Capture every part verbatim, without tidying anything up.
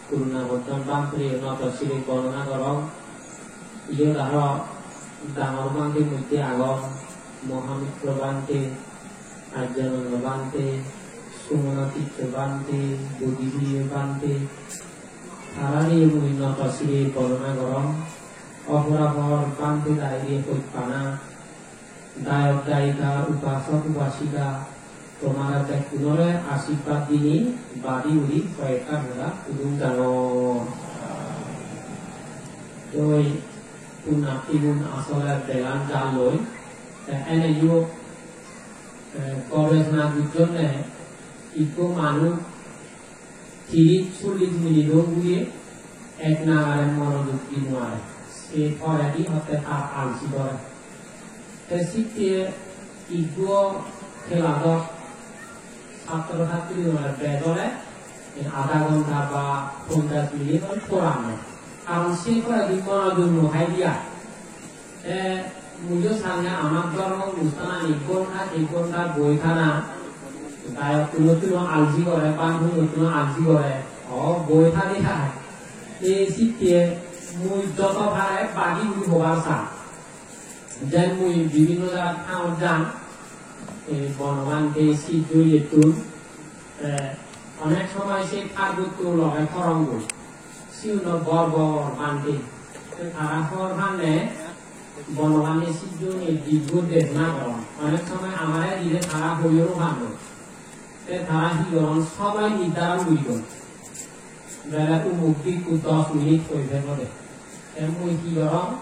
Purna Bordhon Bhante noto sire bornona gorong. Iyot aro dangor Bhante moddhe agon, Mohamitro Bhante, Ajjananda Bhante, Sumana Titto Bhante, Bodhipriya Bhante. Tarare mui noto sire bornona gorong. Opor opor Bhante daire hojpana, dayok dayika, upasok upasika, tomare bekkunore ashirbad dinei badi uri hoyekkan hoda hudung jangor. Toi punnattigun asole belan jalloi, te eneyo, eh, gobesona gojjonne ikko manuj tiris chollis minute o ugure ek nagare monojog di no pare. Se poredi hotte tar alsi gore. Te sikke ikko class-ot satro satri gunore bej ole ei adha ghonta ba ponchash minute oi poranne. Karon se poredi monojog no thai de ai. Te mui o sange amar dhormo onusthanani ghonta di ghonta boi thana, dayokkunottun o alsi gore, bhantegunottun o alsi gore, o boi thadi thai. Ei sikke mui joto pare badi uri hobar sang. Jen mui bibhinno jagat thaot jang, ei Bono Bhante sijjo iyettun, te onek somoy se pargotto loge thoronggoi. Sigun o bor bor bhante. Te tara hor pande Bono Bhante sijjone dibbo desona goron. Onek somoy amare dile tara hoiyo no pando. Te tara hi goron, somoy niddharon guri don. Bele umuk bhikkhu dos minute hoi pebo de. Te mui hi gorong,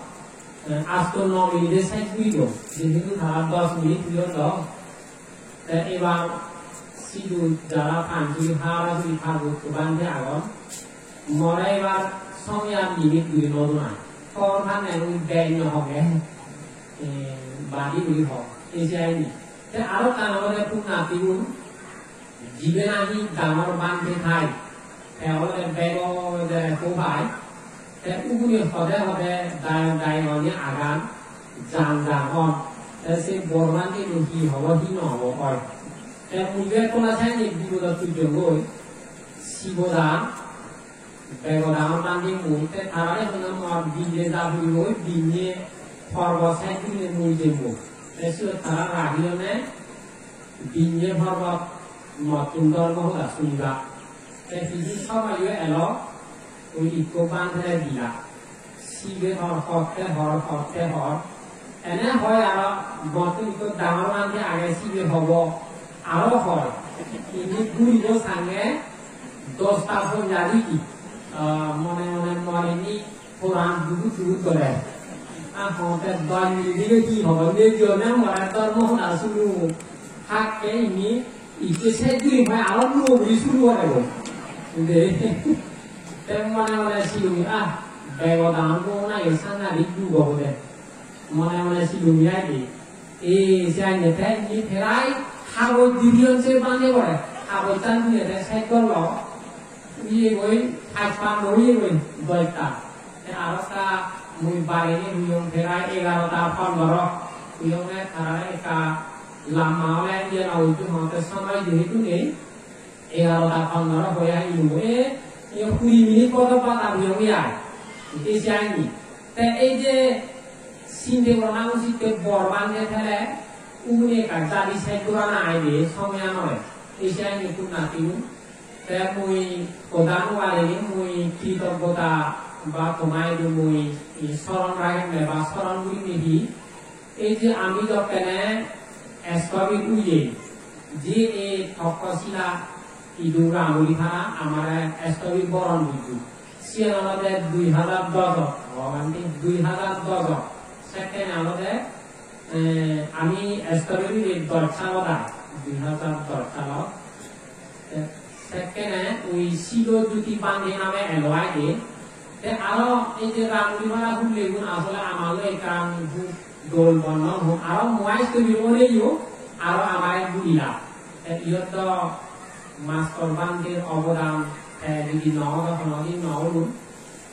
eh, asto no minute e sej guri don. Jehetu tara dos minute hoyon do. Te ebar sidu jara panjuri hara suri pargotto bhante agon, more ebar somoy ar limit guri no don ai. Hor pande mui bej no hoge, eh, badi guri hok. Ei je aini. Te aro ekkan olode punnattigun, jibe nahi dangor bhante thai, te olode bego dere po pai, te ugure hode hode dayok dayikani agan, jan jan hon, te se bor bhante gun hi hobo hi no hobo oi. Te mui ekkola sainne bipodottun jongoi, siboda bego dangor bhante mui, te tarare honne mor binne ja puribo, oi binne porbo sej gurinei mui jembo. Te siyot tara ragiyonne binne porbo mottun dhormo hoda suniba. Te hiju somoyo elo, oi ikko bhantere dila. Sibe hor, hotte hor, hotte hor. Ene hoi aro, mottun ikko dangor bhante age sibe hobo, aro hoi. Indi guribo sange dosta ponjadi ki. Ah, mone mone morini poran dugut dugut gore. Ah, hote doi minute hi hobo, ne jone more dhormo hoda sunu. Hakke ini ikke se dui hoi aro nuo guri suru gore go. De. Te mone mone silung, ah, bego dangor bo na, e sangadik duk obo de. Mone mone silung ai de. E, se aine te ini prai hagoj didiyon se bhante gore. Hagoj tan diye te sej gorlo. Iye goi, haj pan goi iye goi, dosta. Te aro ekka mui barini huyong prai egarota pondro. Huyonge tara ekka lamba ole iye no uju, hote somoy jehetu nei. Egarota pondro hoya ilu. E, iye kuri minute koto pada huyong iye ai. Ete se aini. Te ei je sinde gorana usit te bor bhante thele, ugune ekka jadi sej gorana ai de, somoyan ore. Ese ani punnattigun. Te mui hoda no parini, mui kritoggota ba toma idu mui soron ragemme ba soron gurinei hi. Ei je ami jokkene estobit uye, je ei Tokkosila idu Ranguli para amare estobit boron gojjon. Siyan olode dui hajar dojot, o bhante, dui hajar dojot. Sekkene olode, eh, ami story-bo doj salot ai, dui hajar doj salot. Eh, sekkene ui Sido Jyoti bhante name elo ai de. Te aro ei je Ranguli para hullegun asole amar loi ekkan hu-, dol bondon hu-, aro mui story oneyo aro amare gurila. Te iyot do Mastor bhanter obodan, te jodi no odo, honodin no ulun.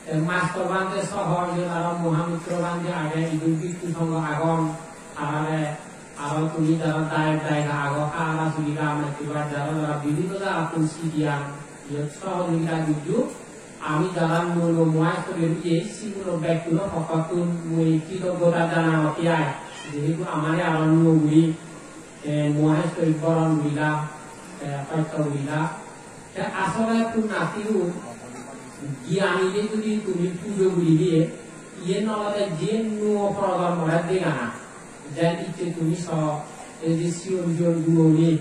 Te Mastor bhante soho iyot aro Mohamitro bhante age, idu bhikkhu songho agon, tarare aro tumi jara dayok dayika ago, hara suri ram acchibad jara jara bibhinno jagattun sidiyan, iyot sohojogita gujjo. Ami jara nuo nuo Mohastorir ye, siguno bekkuno pokkottun mui kritoggota janangor ai. Jehetu amare aro nuo guri, eh, Mohastorir boron gurila, eh, hosto gurila. Te asole punnarthigun, giyani je judi tumi pujo guri diye, iyen olode je nuo projonmore degana. Jen icche tumi so, ei je sigon sigon guroni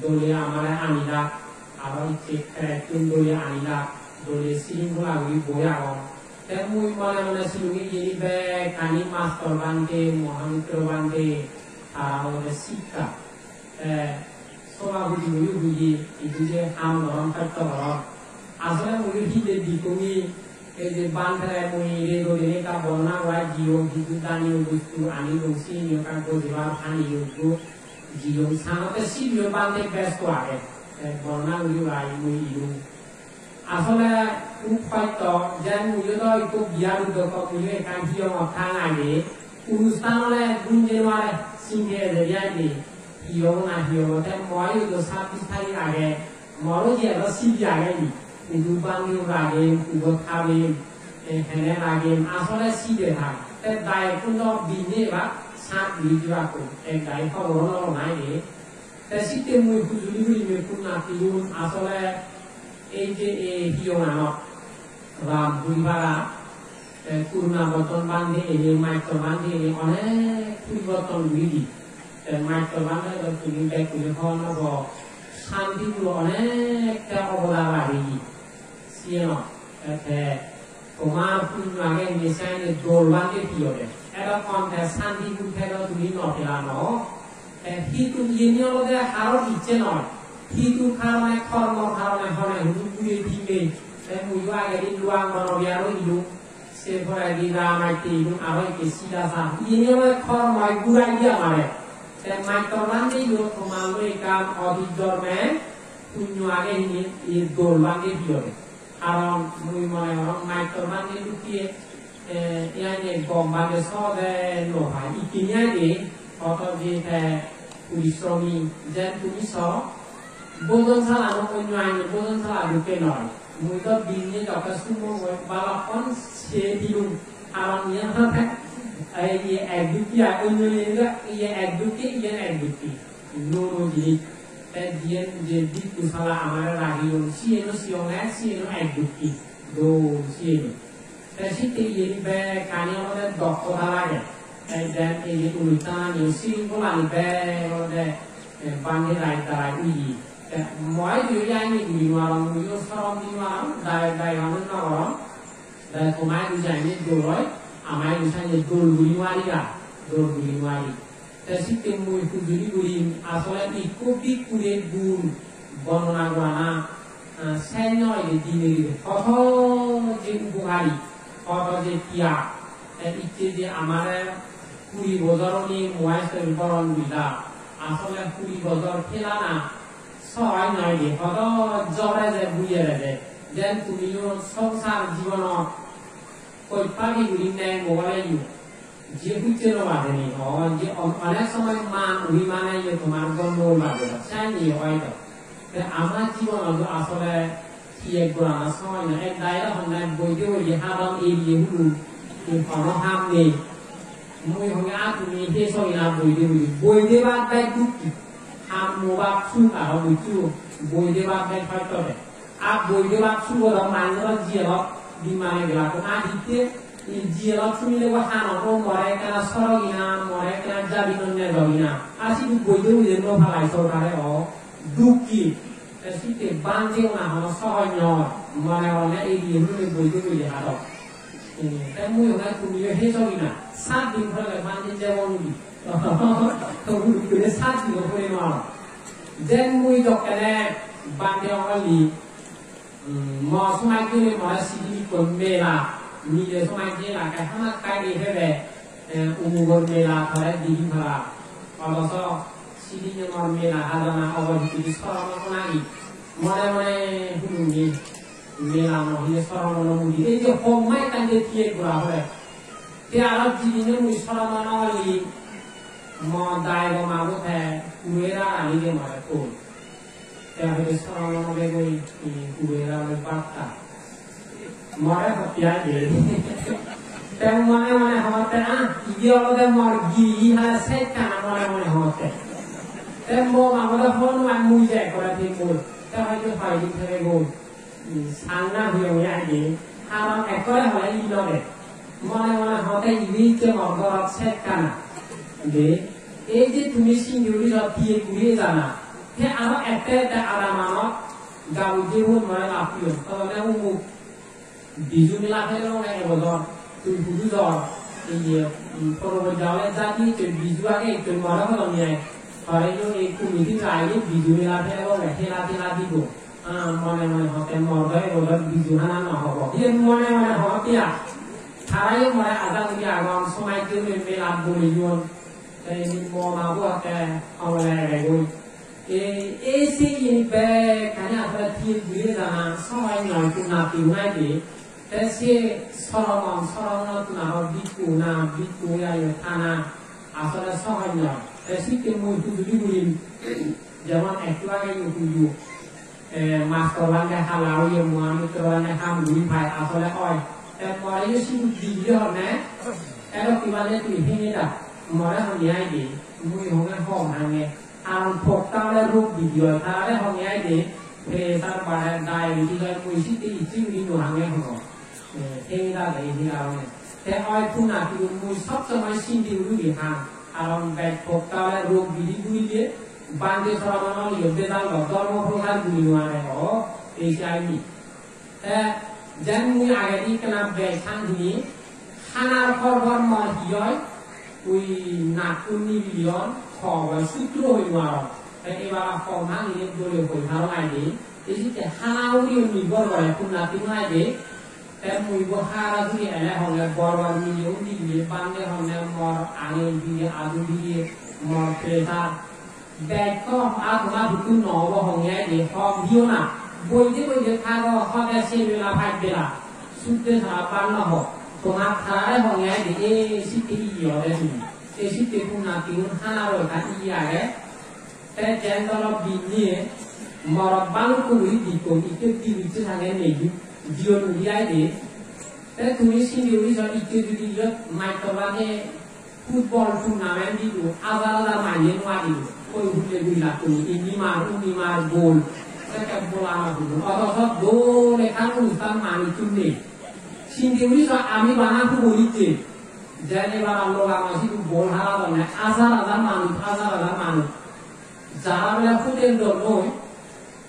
dole amare anilak, aro icche kerettun dole anilak, dole sigon gura guri boi agon. Te mui mone mone silungi iyeni bekkani mastor bhante, Mohamitro bhante, tara olode sikka. Te soba huji guri huji, idu je ham goron, hosto goron. Asole mui hide dikkoni, ei je bhantere mui redo dinei ekka bornona gora jiyong, hintu daniyo bostu anilung, siniyo ekka bojebar paniyo ekko jiyong. Sangotte sidiyo bhante besto age. Te bornona guri bai mui ilung. Asole hub hosto, jen muiyo do ikko biyar uddokko, muiyo ekkan hiyongot thang age. Onusthan ole gunje no pare, sinde ejede aide. Hiyong na hiyong, te moiyo do sabbis tarik age. Moro je aro side age ni. Idu bangeo ragem, ubot habem, e, hene ragem, asole side thai. Te dayokkun do binne ebar sat guri dibakkoi. Ek dagi hobor no pang age. Te sitte mui hujuli gurinei punnarthigun asole ei je ei hiyonganot Ram Puri Para, te Kuruna Borton bhante ene, Maitto bhante ene onek poriborton guri di. Te Maitto bhante do tumi bekkune hobor no po, Santipuro onekta obodar rageye. Siyenot, te, te Tomar punyo age indi senne dol bhante piyode. Edokkon te Santipur thedo tumi no pela no. Te hitu iyeni olode haror icche noi. Hitu karone, kormo karone hone hudu guri pille. Te muiyo agedi Luang Bono Biyaro ilung. Se poredi Ramatte ilung, aro ikke Sidacha. Iyeni olode kormoi gurai diye amare. Te Maitto bhante yo tomar loi ekkan odhik jorme punyo age hini, i dol bhante piyode. Karon mui mone gorong Maitto bhante dokke, eh, iyani gom bhante sode no pai. Ikkini age hoto je te porisromi, jen tumi so, bhojon salano onyo ani bhojon sala dokke noi. Mui do binne jokke sumo mui balokkon se dilung. Karon iyan hote, ei iye ek dokke ai, onyo iye ek dokke, iyan ek dokke. Nuo nuo jinis. Te jiyen je bhikku sala amare ragiyon, siyeno siyonge, siyeno ek dokke. Dol siyeno. Te sitte iyeni bekkani olode dokkota lage. Te den ei je onusthanani, sringkholani bek olode, eh, bhante dai darai oye. Te mui do iyani guri nw parong, muiyo sorom di nw parong, dai dai honney nw gorong. Te tomai do jani dol oi, amai do jani dol guri nw pari, dol guri nw pari. Te sitte mui hujuli gurim, asole ikko bhikkure gun bornona gorana, ah, senne oide dinei dide. Hoto je upokari, hoto je tiyag. Te icche je amare kuri bojor oni monastery boron gurila, asole kuri bojor thelana sohoj noi de, hoto jore je buye de. Jen tumiyo songsar jibonot hoi pari gurinei mogole yo. Je hucche no bajeni, o, je on-, onek somoy man, obhimane yo tomar ghor no baje, sani yo oido. Te amar jibonot asole hi ek gorana somoy no, ek dagi honne boide boide hadon eriye hulun, hi hono ham nei. Mui honge a tumi he sogina boide boide, boide bad bek dukki, ham no bad suk aro buccho, boide bad bek hosto de. Ar boide bad sugodon manjor jiyelot bimane gelakkon. Ar hitte, i jiyelot sumile bo hano, o more ekkena sorogina, more ekkena jabinonne dogina. Ar sidu boide boide no palai sorkare o dukki. Te sitte bhante ona hono sohoj noi. Mone mone ei diye hulune boide boide hadon. Hmm, te mui hona tumiyo he sogina. Sat din pore bhante jebon udi. To hudukkune sat din pore no. Jen mui dokkene bhante ongoli. Hmm, mo somaj gele more sidin ikko mela, mile somaj gela te hamakkai ei pebe, eh, umugor mela tore didi para. Odoso sidinne mor mela hajana obo hittedi sorono onagi. Mone mone hulungi mela no hile sorono no mudi. Ei je hokma ekkan je tiye gora pore. Te aro jibine mui sorono no oli, mo daigo mago te kuera ani de more koi. Te hoide sorono no begoi, i, kuera oi batta. More hotte ai de. Te mone mone hotte, ah, ibe olode mor giri hala sekkana mone mone hotte. Te mo ma bode hon ma mui je ekkore thik mui. Te hoyto hoi din thebe goi. Sanna huyong ai de. Haron ekkore hole i loge. Mone mone hotte ibe icche mor gorot sekkana. De, ei je tumi sindi uri jot tiye guri jana. Te aro ette ette adamanot gabujje hun more lapiyon. Tole umuk Biju mela phelebonge ebojor, tui hudu jor, iye, um, poro pojja ole jadi tui Biju age tui more hodon ye. Tore yo ei committee age Biju mela phelebonge, hela tela dibo. Ah, mone mone hotte mor do ebojor Biju hana no hobo. Iyen mone mone hotte ya. Tara yo more aja guri agon, somaj diye mela bole yon. Te indi mo ma bo hotte hobole age goi. Ei, ei se iyeni bekkani asole thik guri jana sohoj noi, punnattun ai de. Te se soromon, soromottun aro bhikkhu na, bhikkhu oi ayo thana asole sohoj noi. Te sitte mui hujuli gurim, jemon ekku age yo huju, eh, mastor bhante hala oye, Mohamitro bhante ham guri pai asole oi. Te more yo sidu digiri honne, ero ki bhante tui henge da, more honne ai de, mui honge hom hange. Ar pokta ole rog bidi oi, tarare honge ai de, pressure bare, diabetes oi, mui sitte icche guri no hange hono. Eh, ei dage, ei dage. Te oi punati mui sob somoi sindi guri han. Karon bek pokta ole rog bidi gurile, bhante soronon ole bejal lo, dhormo prochar guri no are o, ei sai ni. Te jen mui agedi ekkena bej han hini, hanar por por mor hi oi, ui nakkun nibiliyon, hobor sutro hoi no arong. Te ebar hom han hini dole hoi parong ai de. Te sitte hana uri nirbhor gore punnattun ai de. Te mui bo hara duri ele honge bor bor mile undi gile bhante honne mor angel dire, adu dire, mor pressure. Bek to ar hona butun no obo honge ai de, hom diyo na. Boide boide thago, hode se bela paj bela. Sudde sara par no ho. Toma tarare honge ai de, e sitte iye ode tumi. E sitte punnattun hanaro ekkan iye age. Te jen dolo binniye morot balukko guri dikkon, ikke dibucche sange neju, diyon guri ai de. Te tumi sindi guri so, ikke judi iyot mattor bade football tournament didu, hajar hajar manye nw adibo. Oi hulle guri lattun, indi mar, undi mar, gol. Sekke bola no hudu. Othoso dol ekkan onusthan manuchun nei. Sindi guri so, ami bana hubo icche. Jen ebar loga ma sidu bol haradonne, hajar hajar manuj, hajar hajar manuj. Jara bele hotel donnoi,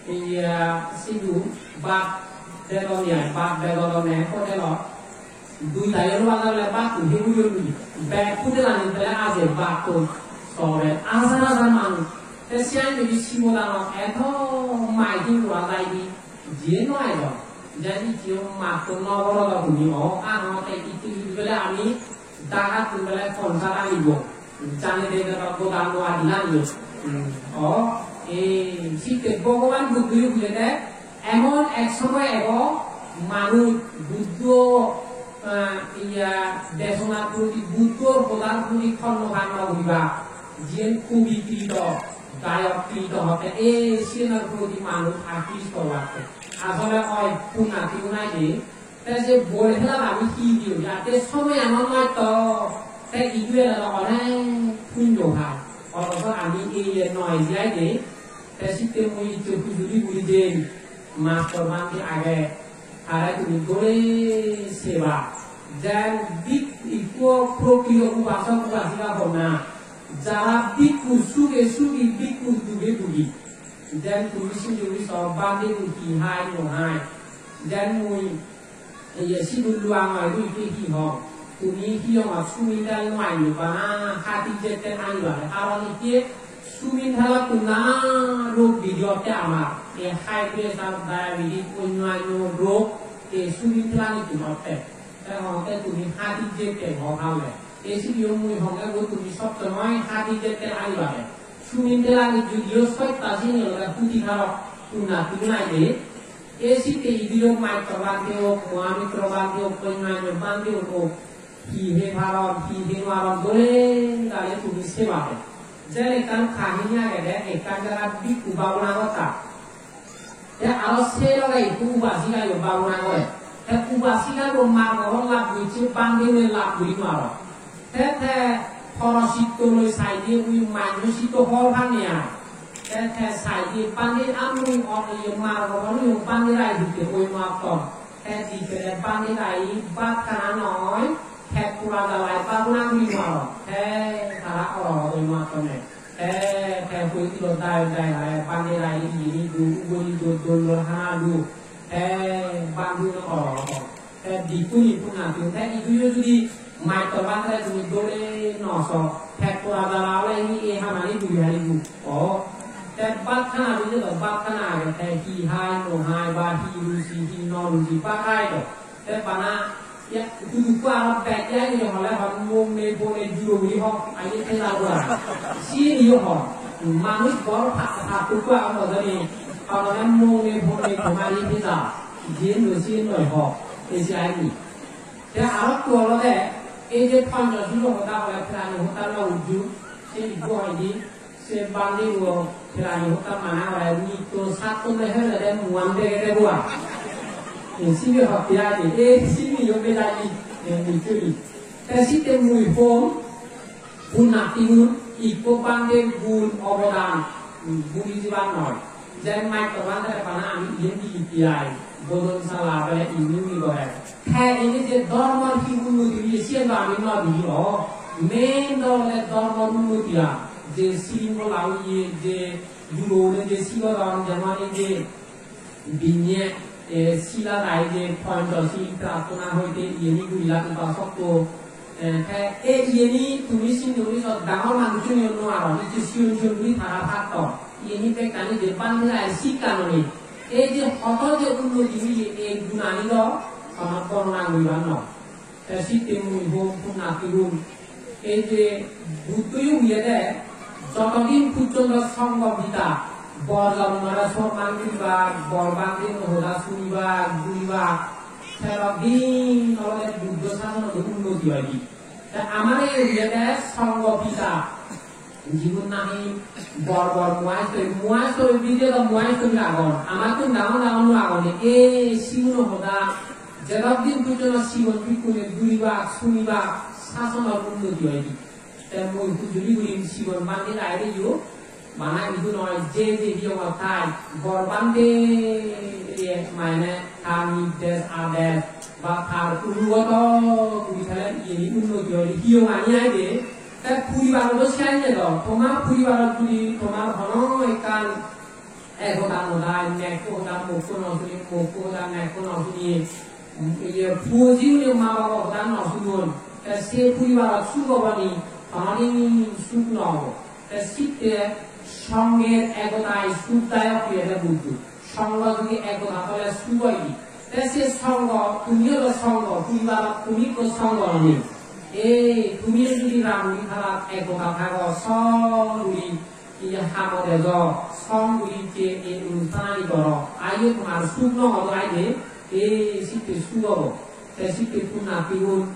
iya, sidu bhat dedon ai, bhat dedon hotelot. Dui tayo loba jale bhat tu he guri guri. Bek hotel ani bele aje bhat tu sore, hajar hajar manuj. Te siyan jodi simodanot eto maiting gora jai di, jiye no ai do. Jadi jiyo matto no boro do tumi o, ano te itu bele ami Dhakattun bele concert anibo. Jani de de goda no adilan yo. Hmm. O, e, sitte Bhogoban Buddho yo bile de, emon ek somoy ebo manuj Buddho, ah, iya, desona proti Buddhor hodar proti khonno kanno guriba. Jiyen kobi krito, gayok krito hote, e, siyenor proti manuj akristo obatte. Asole oi punnati unai de, Te se bol helat ami hi diyo, jate somoy ano noi to, te idu ele do onek punyo hai. Otoso ami ei ye noi jai de, te sitte mui icche hujuli guri den, mastor bhante age, tare tumi dole seba. Jen bik ikko prokriyo upasok upasika honna, jara bikku suge sugi, bikku duge dugi. Jen tumi sindi guri so bhante mui hi hai no hai. Jen mui Iye, sidu luang oi, tui, tui hi hong? Tumi hi hong, sumintel no ani bana, hati jette ani bana. Karon icche sumintel tuna rog bidi otte amar. E high pressure, diabetes, onyo onyo rog, e sumintel ani tun otte. Te hongotte tumi hati jette ho hale. E sidiyo mui honge bo tumi sob somoi hati jette ani bana. Sumintel ani judiyo sotta sini ole huti harok tuna tun ai de. E sitte idu yo Maitto bhante ok, Mohamitro bhante ok, Koinanyo bhante ok, hi he paron, hi he paron, dole dale tumi seba de. Jen ekkan kahini agede, ekkan jagat bhikkhu bhabona gotta. Te aro se loge ekku upasika yo bhabona gore. Te Te ubasika do margo lab gocche, bhante ne lab guri no paro. Te te poro sitto loi saide ui manjo sitto hor bhane ai. Te te saide bhante amui on ye margo bhanu bhante rai ditte oi no atton. Te di pele bhante rai bhat khana noi, pet pura jalai bhat na guri no paro. Te tara oro oi no atton ne. Te, te hoi dilo dai, dai, dai, bhante dai, ini du, uguri du, dol dol hana du. Te, bhante no oro. Te, dikkuni punna tu. Te, idu yo judi, mai to bhante dai tumi dole no so. Te, pura dala ole ini e hamani du hari du. O. Te, bhat khana du yo, bhat khana age. Te, hi hai, no hai, ba hi ruji, hi no ruji, bhat hai do. Te bana, ya, hudu ekko aro bek ya, ye hole hon mong nei, bong nei, juro guri hok, aye thela gora. Siyen yo hon. Manuj bor pha-, pha-, hudu ekko aro hojoni, hon hon mong nei, bong nei, tomar ye thela. Jiyen loi, siyen loi hok. Ei je ai ni. Te aro ekko olode, ei je Panchashilo hoda hole, prani hoda loi ujju, se ikko hoide, Se bhante bo prani hoda mana gore, nitto satto de hele de muan dege de bua. E sibe hotte age, e sibe yo bejaji, e nitto ni. Te sitte mui hom, punnattun ikko bhante gun obodan, bhuli jibar noi. Jen mai to bhante bana ami iyen di itti ai, bodon sala bele indi uni gore. Te ini je dhormor hi unnoti oye, siyen do ami no degi, o. Main do olode dhormor unnoti ar. Je siring bola oye, je gurune je sigodon, jemon ei je binye, e, sila dai je ponchosil prarthona hoite iyeni gurilar upasokko. E, te, e, iyeni tumi sindi guri sot dangor manuchchune no aron, icche sigon sigon guri tara patton. Iyeni bekkani je bhante dai sikkanoni. Ei je hoto je unnoti oye, ei gunani do hono bornona guribar noi. Te sitte mui hom punnattun. Ei je Buddho yo hoyede, jotodin pojjonto songho bita, bor jonmore somman guribak, bor bhante no hoda sunibak, guribak, selok din olode Buddho sasonot unnoti oide. Te amar ei hoyede songho bita, jigun nahi bor bor muaistoi, muaistoi bidire do muaistoi agon. Amattun dangor dangor no agon. Ei siguno hoda jedok din pojjonto sigon bikkune guribak, sunibak, sasonor unnoti oide. Te mui hujuli gurim sigon bhante daireyo, bana idu noi, je je hiyongot thai, bor bhante ye mane tar nirdes ades ba tar unugoto guri thele iyeni unnoti oide, hiyongani aide. Te puribarot do siyan nedo, tomar puribarot judi tomar hono ekkan ekota no dai, mekko hoda mokko no suni, mokko hoda mekko no suni, iye, puo jiune ma babo hoda no sunon, te se puribarot suk obo ni, honodin suk no obo. Te sitte songher ekotai sukdayok hoyede Buddho. Songho judi ekota thole suk oide. Te se songho, tumi olo songho, puribarot tumi ekko songho oni. Ei, tumi judi rangoli thalat ekota thago, song guri, iye hamot ejo, song guri je ei onusthanani goro. Aiyo tomar suk no obo aide, ei sitte suk obo. Te sitte punnattun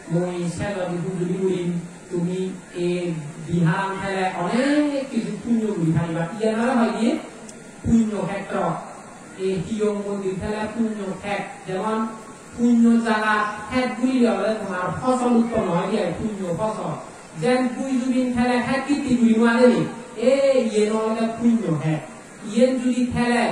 mui selo di hujuli gurim, tumi ei biharan thele onek hissu punyo guri pariba. Iyan aro hoide punyo khetro. Ei hiyong mondir thele punyo khet. Jemon punyo jagat khet gurile ole tomar fosol utponno oide, punyo fosol. Jen bui jubin thele khet kitti guri no adeni. Ei iyen olode punyo khet. Iyen judi thele,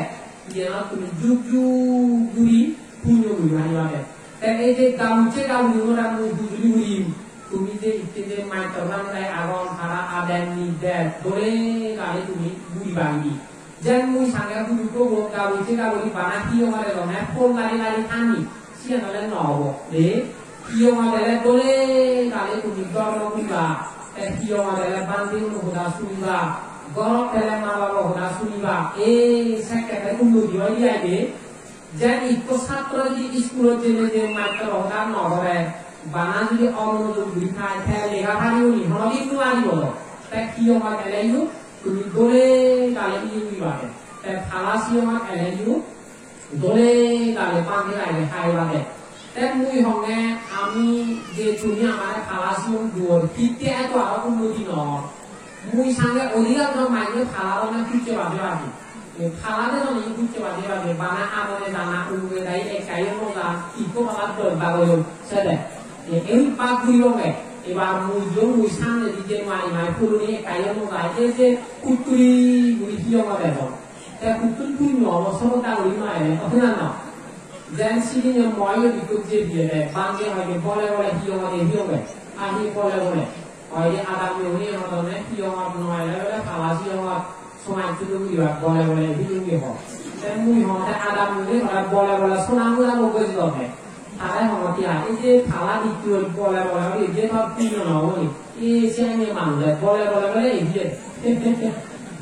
iyenot tumi jug jug guri punyo guri paribade. Te ei je gabucche gaburi gunore mui hujuli gurim, tumi je itte je mastor bhante agon, tara aden nirdes, dole dale tumi guri paribi. Jen mui sange hudu kobo, gabucche gaburi bana hiyongot elonge phone lari lari thani, siyan ole no obo. De, hiyongot ele dole dale tumi dhormo guriba, te hiyongot ele bhante uno hoda suniba, gorot ele ma babo hoda suniba, ei sekke te unnoti oide aide. Jen ikko satro judi iskulot jeinei je mastor hoda no gore, bana judi omonojog guri thai, te lega paribo ni? Honodin no paribo do. Te hiyongot eleyo tumi dole dale iye guribade. Te pala siyongot eleyo dole dale bhante dai hai bade. Te mui honge ami je tumi amare pala siyon duor, hitte eto aro unnoti no or. Mui sange odhikangsho manye pala honge picche bade bade. Ei pala dedon ei hucche badi badi, bana amone dana unge dai ekkai no ja, ikko pala dol bag oyon, sede. Ei, ei bag guribonge, ebar mui jo mui samne di je mari mari puluni ekkai no ja, ei je kutturi guri hiyongo dedon. Te kuttun punno obo, soboda guri mari, obo na no? Jen sidinne moi odi kujje diye de, bange hoide bole bole hiyongo de hiyonge, ahi bole bole. Hoide adam yoni hodonne hiyongot no ele bole pala hiyongot somaj tudu guribar bole bole hiyonge ho. Te mui ho te adam yoni hode bole bole sona mula bo goji dode. Tare ho ti ai, ei je pala dittun bole bole odi je tor punno no odi. Ei siyani manuje bole bole bole ei je.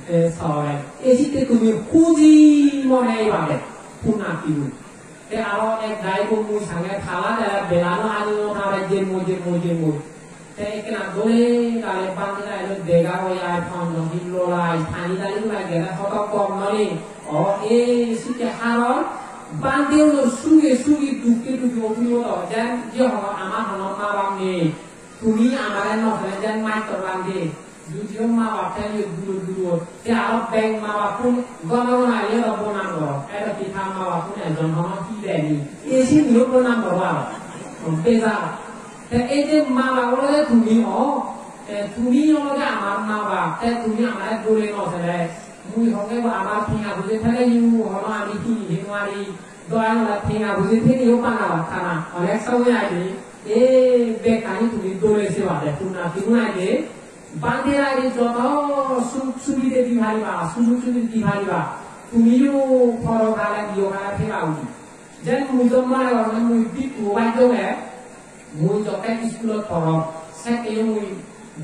E sore. Ei sitte tumi huji mone ibade. Punna tumi. Te aro ek dai bo mui sange pala dere belano ani no tare jemmo, jemmo, jemmo. Te ekkena dole dale bhante dai lo dega oi ai, phone no hillo ai, pani dali bai gele hoto kom no ni. O, e sitte haron bhante uno suge sugi dukke dukke obuno do. Jen je hono ama hono ma bap nei. Tumi amare no sele jen mastor bhante. Judiyo ma bap thai yo duro duro, te aro bek ma bap kun gono gono aile ro bonam goro. Edo ki tha ma bap kun ekjon hono hi beni. Esi niyo bonam goro aro. Beza. Te ei je ma bap olode tumi o, te tumi olode amar ma bap, te tumi amare dole no sele. Mui honge bo amar thinga buje thele yu hono ami hi hi nwari. Doya hola thinga buje thele yo bana bap khana. Onek somoy aide, e bekkani tumi dole sebade, punna tumi aide. Bhante raide joto suk subide di pariba, sujog subide di pariba, tumiyo porokale iyohale theba udi. Jen mui do mone gorong mui bhikkhu bajjonge, mui jokke iskulot porong, sekkeyo mui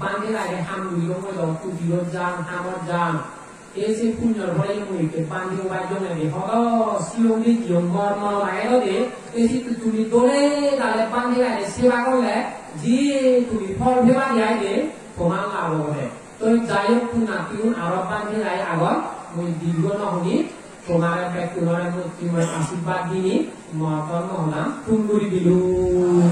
bhante raide ham guri gom oi do, kutirot jang, hamot jang. Ei se punyor pore mui ikke bhante obar jonge de hodo silong de jiyong mor mor lage do de. Ei se tumi dole dale bhante raide seba gorle, je tumi phol peba de ai de, tomar lab obo de. Toi jai hok, punnattun aro bhante rai agon, mui dirgo no honi, tomare bekkunore mukti moi ashirbad dini, mo dhormo hodam thum guri dilung.